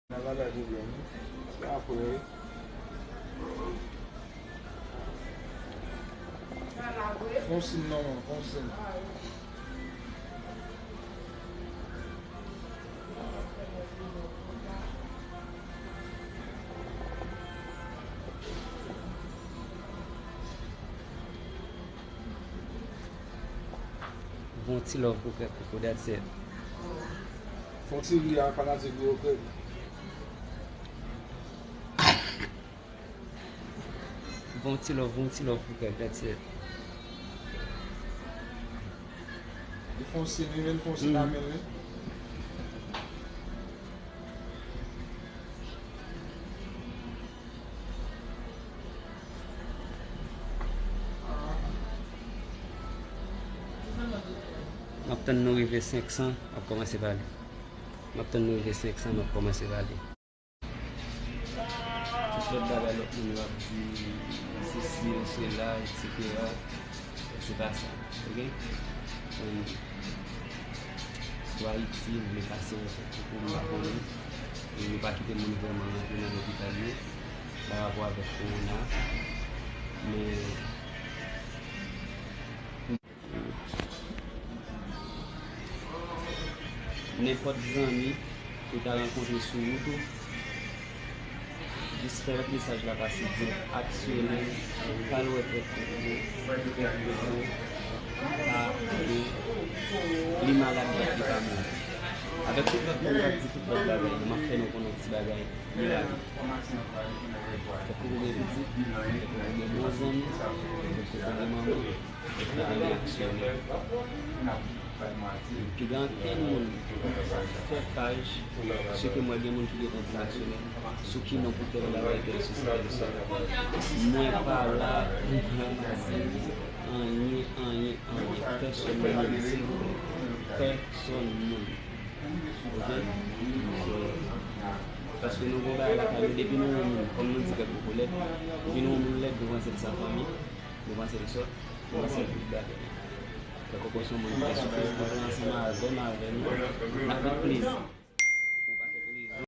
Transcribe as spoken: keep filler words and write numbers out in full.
Nan pa bay pwoblèm, wi. Apre, wi. Fon siy non, man, fon siy. Bon ti love pou Krèk Koko, that's it. Fon ti ri a fanatik yo, Krèk. Bon ti love, bon ti love pou Krèk, that's it. Li fon siy, li menm fon siy nan men l, wi. M ap tann nou rive senk san, m ap kòmanse pale. M ap tann nou rive senk san, m ap kòmanse pale. Tout lòt bagay lòt moun yo ap di, sesi, sela, etsetera. Se pa sa, oke? Sou Ayiti, m vle pase yon koukou, m pa konnen. E yo pa kite moun vrèman rantre nan lopital yo pa rapò avèk kowona. Men nenpòt zanmi ou ta rankontre sou wout ou, jis fè lòt mesaj la pase, di l aksyone, pa l wè Krèk Koko, Krèk Koko pa gen li malad, bat li pa mouri. Avèk tout lòt moun k ap di tout lòt bagay yo, m ap fè nou konnen yon ti bagay nan lavi. Fòk ou gen pitit, fòk ou gen bon zanmi, fòk ou gen manman, fòk ou gen aksyonè. Piga ankenn moun fè paj, sou ke m wè gen moun ki gentan di m aksyonè, sou ki non pou tèl bagay, tèl sosyete, tèl sosyete. Mwen pa la pou m ranmase anyen, anyen, anyen. Pèsòn moun, silvouplè. Pèsòn moun. Oke? So, paske nou gon bagay lakay nou, depi nou wè moun, kòm nou di Krèk Koko lèd, depi nou wè moun lèd, nou panse l san fanmi, nou panse l sòt, nou panse l tout bagay. Krèk Koko se yon moun ki te sou Facebook la ansanm avè m, avè nou, n ap met plezi.